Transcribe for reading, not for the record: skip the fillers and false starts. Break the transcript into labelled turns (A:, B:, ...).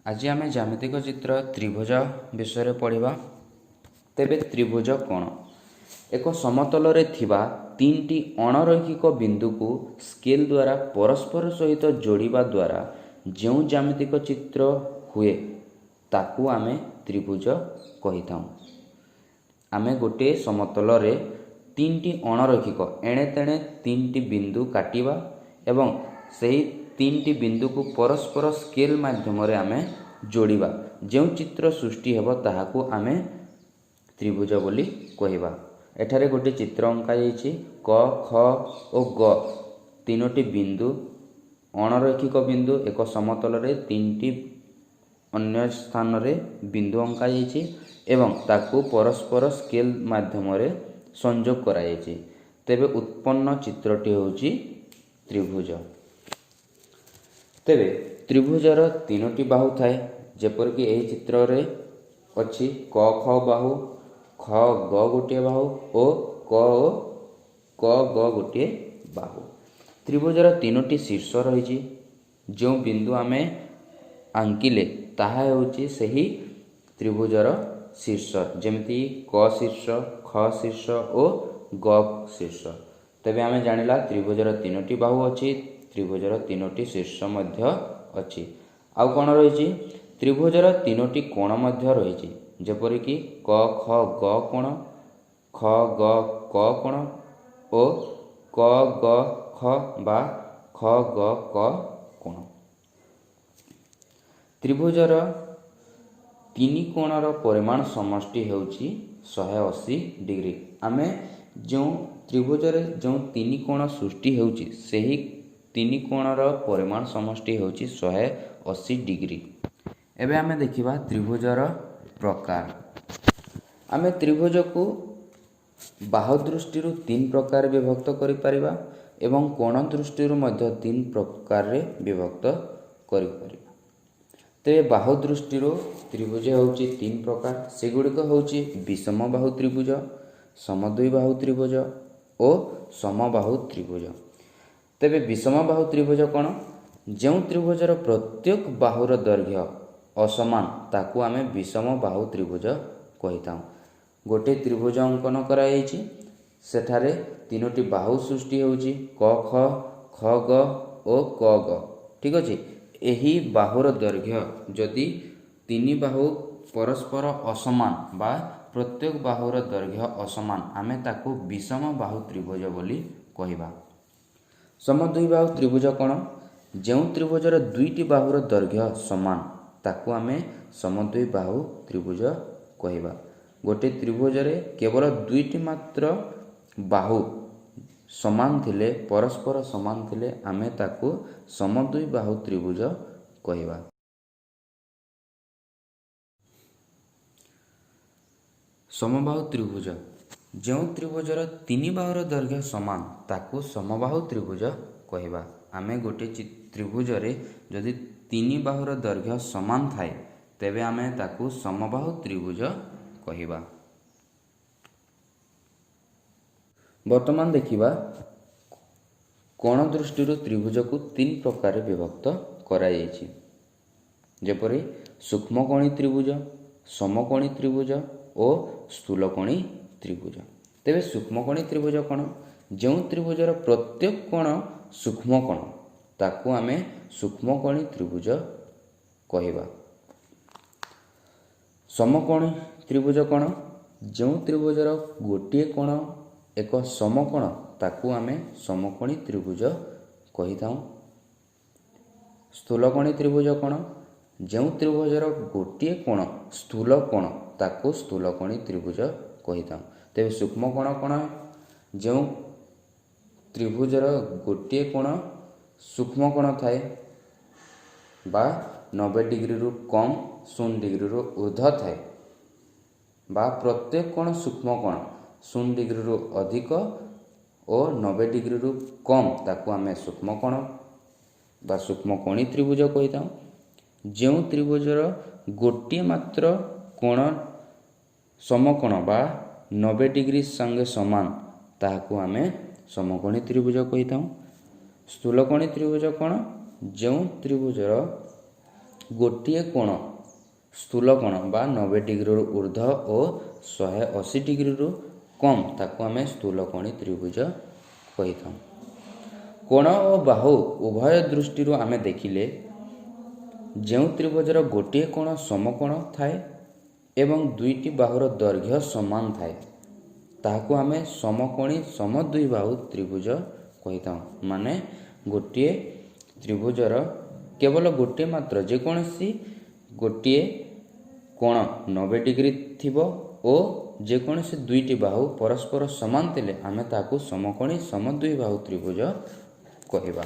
A: ଆଜି ଆମେ ଜ୍ୟାମିତିକ ଚିତ୍ର ତ୍ରିଭୁଜ ବିଷୟରେ ପଢ଼ିବା। ତେବେ ତ୍ରିଭୁଜ କ'ଣ? ଏକ ସମତଲରେ ଥିବା ତିନିଟି ଅଣରୈଖିକ ବିନ୍ଦୁକୁ ସ୍କେଲ୍ ଦ୍ୱାରା ପରସ୍ପର ସହିତ ଯୋଡ଼ିବା ଦ୍ୱାରା ଯେଉଁ ଜ୍ୟାମିତିକ ଚିତ୍ର ହୁଏ, ତାକୁ ଆମେ ତ୍ରିଭୁଜ କହିଥାଉ। ଆମେ ଗୋଟିଏ ସମତଲରେ ତିନିଟି ଅଣରୈଖିକ ଏଣେ ତେଣେ ତିନିଟି ବିନ୍ଦୁ କାଟିବା ଏବଂ ସେହି ତିନିଟି ବିନ୍ଦୁକୁ ପରସ୍ପର ସ୍କେଲ୍ ମାଧ୍ୟମରେ ଆମେ ଯୋଡ଼ିବା, ଯେଉଁ ଚିତ୍ର ସୃଷ୍ଟି ହେବ ତାହାକୁ ଆମେ ତ୍ରିଭୁଜ ବୋଲି କହିବା। ଏଠାରେ ଗୋଟିଏ ଚିତ୍ର ଅଙ୍କା ଯାଇଛି। କ, ଖ ଓ ଗ ତିନୋଟି ବିନ୍ଦୁ, ଅଣରୈଖିକ ବିନ୍ଦୁ। ଏକ ସମତଲରେ ତିନିଟି ଅନ୍ୟ ସ୍ଥାନରେ ବିନ୍ଦୁ ଅଙ୍କାଯାଇଛି ଏବଂ ତାକୁ ପରସ୍ପର ସ୍କେଲ୍ ମାଧ୍ୟମରେ ସଂଯୋଗ କରାଯାଇଛି। ତେବେ ଉତ୍ପନ୍ନ ଚିତ୍ରଟି ହେଉଛି ତ୍ରିଭୁଜ। ତେବେ ତ୍ରିଭୁଜର ତିନୋଟି ବାହୁ ଥାଏ, ଯେପରିକି ଏହି ଚିତ୍ରରେ ଅଛି କ ଖ ବାହୁ, ଖ ଗ ଗୋଟିଏ ବାହୁ ଓ କ ଓ କ ଗ ଗୋଟିଏ ବାହୁ। ତ୍ରିଭୁଜର ତିନୋଟି ଶୀର୍ଷ ରହିଛି। ଯେଉଁ ବିନ୍ଦୁ ଆମେ ଆଙ୍କିଲେ ତାହା ହେଉଛି ସେହି ତ୍ରିଭୁଜର ଶୀର୍ଷ, ଯେମିତି କ ଶୀର୍ଷ, ଖ ଶୀର୍ଷ ଓ ଗ ଶୀର୍ଷ। ତେବେ ଆମେ ଜାଣିଲା ତ୍ରିଭୁଜର ତିନୋଟି ବାହୁ ଅଛି, ତ୍ରିଭୁଜର ତିନୋଟି ଶୀର୍ଷ ମଧ୍ୟ ଅଛି। ଆଉ କ'ଣ ରହିଛି? ତ୍ରିଭୁଜର ତିନୋଟି କୋଣ ମଧ୍ୟ ରହିଛି, ଯେପରିକି କ ଖ ଗ କୋଣ, ଖ ଗ କ କୋଣ ଓ କ ଗ ଖ ବା ଖ ଗ କ କୋଣ। ତ୍ରିଭୁଜର ତିନି କୋଣର ପରିମାଣ ସମଷ୍ଟି ହେଉଛି 180 ଡିଗ୍ରୀ। ଆମେ ଯେଉଁ ତ୍ରିଭୁଜରେ ଯେଉଁ ତିନି କୋଣ ସୃଷ୍ଟି ହେଉଛି, ସେହି ତିନି କୋଣର ପରିମାଣ ସମଷ୍ଟି ହେଉଛି 180 ଡିଗ୍ରୀ। ଏବେ ଆମେ ଦେଖିବା ତ୍ରିଭୁଜର ପ୍ରକାର। ଆମେ ତ୍ରିଭୁଜକୁ ବାହୁ ଦୃଷ୍ଟିରୁ ତିନି ପ୍ରକାର ବିଭକ୍ତ କରିପାରିବା ଏବଂ କୋଣ ଦୃଷ୍ଟିରୁ ମଧ୍ୟ ତିନି ପ୍ରକାରରେ ବିଭକ୍ତ କରିପାରିବା। ତେବେ ବାହୁ ଦୃଷ୍ଟିରୁ ତ୍ରିଭୁଜ ହେଉଛି ତିନି ପ୍ରକାର। ସେଗୁଡ଼ିକ ହେଉଛି ବିଷମବାହୁ ତ୍ରିଭୁଜ, ସମଦ୍ୱିବାହୁ ତ୍ରିଭୁଜ ଓ ସମବାହୁ ତ୍ରିଭୁଜ। ତେବେ ବିଷମବାହୁ ତ୍ରିଭୁଜ କ'ଣ? ଯେଉଁ ତ୍ରିଭୁଜର ପ୍ରତ୍ୟେକ ବାହୁର ଦୈର୍ଘ୍ୟ ଅସମାନ, ତାକୁ ଆମେ ବିଷମବାହୁ ତ୍ରିଭୁଜ କହିଥାଉ। ଗୋଟିଏ ତ୍ରିଭୁଜ ଅଙ୍କନ କରାଯାଇଛି। ସେଠାରେ ତିନୋଟି ବାହୁ ସୃଷ୍ଟି ହେଉଛି, କ ଖ, ଖ ଗ ଓ କ ଗ। ଠିକ୍ ଅଛି। ଏହି ବାହୁର ଦୈର୍ଘ୍ୟ ଯଦି ତିନି ବାହୁ ପରସ୍ପର ଅସମାନ ବା ପ୍ରତ୍ୟେକ ବାହୁର ଦୈର୍ଘ୍ୟ ଅସମାନ, ଆମେ ତାକୁ ବିଷମ ବାହୁ ତ୍ରିଭୁଜ ବୋଲି କହିବା। ସମଦ୍ୱିବାହୁ ତ୍ରିଭୁଜ କ'ଣ? ଯେଉଁ ତ୍ରିଭୁଜର ଦୁଇଟି ବାହୁର ଦୈର୍ଘ୍ୟ ସମାନ, ତାକୁ ଆମେ ସମଦ୍ୱିବାହୁ ତ୍ରିଭୁଜ କହିବା। ଗୋଟିଏ ତ୍ରିଭୁଜରେ କେବଳ ଦୁଇଟି ମାତ୍ର ବାହୁ ସମାନ ଥିଲେ, ପରସ୍ପର ସମାନ ଥିଲେ, ଆମେ ତାକୁ ସମଦ୍ୱିବାହୁ ତ୍ରିଭୁଜ କହିବା। ସମବାହୁ ତ୍ରିଭୁଜ: ଯେଉଁ ତ୍ରିଭୁଜର ତିନି ବାହୁର ଦୈର୍ଘ୍ୟ ସମାନ, ତାକୁ ସମବାହୁ ତ୍ରିଭୁଜ କହିବା। ଆମେ ଗୋଟିଏ ତ୍ରିଭୁଜରେ ଯଦି ତିନି ବାହୁର ଦୈର୍ଘ୍ୟ ସମାନ ଥାଏ, ତେବେ ଆମେ ତାକୁ ସମବାହୁ ତ୍ରିଭୁଜ କହିବା। ବର୍ତ୍ତମାନ ଦେଖିବା କୋଣ ଦୃଷ୍ଟିରୁ ତ୍ରିଭୁଜକୁ ତିନି ପ୍ରକାରରେ ବିଭକ୍ତ କରାଯାଇଛି, ଯେପରି ସୂକ୍ଷ୍ମକୋଣୀ ତ୍ରିଭୁଜ, ସମକୋଣୀ ତ୍ରିଭୁଜ ଓ ସ୍ଥୂଳକୋଣୀ ତ୍ରିଭୁଜ। ତେବେ ସୂକ୍ଷ୍ମକୋଣୀ ତ୍ରିଭୁଜ କ'ଣ? ଯେଉଁ ତ୍ରିଭୁଜର ପ୍ରତ୍ୟେକ କୋଣ ସୂକ୍ଷ୍ମ କୋଣ, ତାକୁ ଆମେ ସୂକ୍ଷ୍ମକୋଣୀ ତ୍ରିଭୁଜ କହିବା। ସମକୋଣୀ ତ୍ରିଭୁଜ କ'ଣ? ଯେଉଁ ତ୍ରିଭୁଜର ଗୋଟିଏ କୋଣ ଏକ ସମକୋଣ, ତାକୁ ଆମେ ସମକୋଣୀ ତ୍ରିଭୁଜ କହିଥାଉ। ସ୍ଥୂଳକୋଣୀ ତ୍ରିଭୁଜ କ'ଣ? ଯେଉଁ ତ୍ରିଭୁଜର ଗୋଟିଏ କୋଣ ସ୍ଥୂଳ କୋଣ, ତାକୁ ସ୍ଥୂଳକୋଣୀ ତ୍ରିଭୁଜ କହିଥାଉ। ତେବେ ସୂକ୍ଷ୍ମ କୋଣ କ'ଣ? ଯେଉଁ ତ୍ରିଭୁଜର ଗୋଟିଏ କୋଣ ସୂକ୍ଷ୍ମ କୋଣ ଥାଏ ବା 90 ଡିଗ୍ରୀରୁ କମ୍, 0 ଡିଗ୍ରୀରୁ ଉର୍ଦ୍ଧ୍ୱ ଥାଏ ବା ପ୍ରତ୍ୟେକ କୋଣ ସୂକ୍ଷ୍ମ କୋଣ, 0 ଡିଗ୍ରୀରୁ ଅଧିକ ଓ 90 ଡିଗ୍ରୀରୁ କମ୍, ତାକୁ ଆମେ ସୂକ୍ଷ୍ମ କୋଣ ବା ସୂକ୍ଷ୍ମକୋଣୀ ତ୍ରିଭୁଜ କହିଥାଉ। ଯେଉଁ ତ୍ରିଭୁଜର ଗୋଟିଏ ମାତ୍ର କୋଣ ସମକୋଣ ବା 90 ଡିଗ୍ରୀ ସଙ୍ଗେ ସମାନ, ତାହାକୁ ଆମେ ସମକୋଣୀ ତ୍ରିଭୁଜ କହିଥାଉ। ସ୍ଥୂଳକୋଣୀ ତ୍ରିଭୁଜ କ'ଣ? ଯେଉଁ ତ୍ରିଭୁଜର ଗୋଟିଏ କୋଣ ସ୍ଥୂଳ କୋଣ ବା 90 ଡିଗ୍ରୀରୁ ଉର୍ଦ୍ଧ୍ୱ ଓ 180 ଡିଗ୍ରୀରୁ କମ୍, ତାକୁ ଆମେ ସ୍ଥୂଳକୋଣୀ ତ୍ରିଭୁଜ କହିଥାଉ। କୋଣ ଓ ବାହୁ ଉଭୟ ଦୃଷ୍ଟିରୁ ଆମେ ଦେଖିଲେ, ଯେଉଁ ତ୍ରିଭୁଜର ଗୋଟିଏ କୋଣ ସମକୋଣ ଥାଏ ଏବଂ ଦୁଇଟି ବାହୁର ଦୈର୍ଘ୍ୟ ସମାନ ଥାଏ, ତାହାକୁ ଆମେ ସମକୋଣୀ ସମଦ୍ୱିବାହୁ ତ୍ରିଭୁଜ କହିଥାଉ। ମାନେ ଗୋଟିଏ ତ୍ରିଭୁଜର କେବଳ ଗୋଟିଏ ମାତ୍ର ଯେକୌଣସି ଗୋଟିଏ କୋଣ 90 ଡିଗ୍ରୀ ଥିବ ଓ ଯେକୌଣସି ଦୁଇଟି ବାହୁ ପରସ୍ପର ସମାନ ଥିଲେ, ଆମେ ତାହାକୁ ସମକୋଣୀ ସମଦ୍ୱିବାହୁ ତ୍ରିଭୁଜ କହିବା।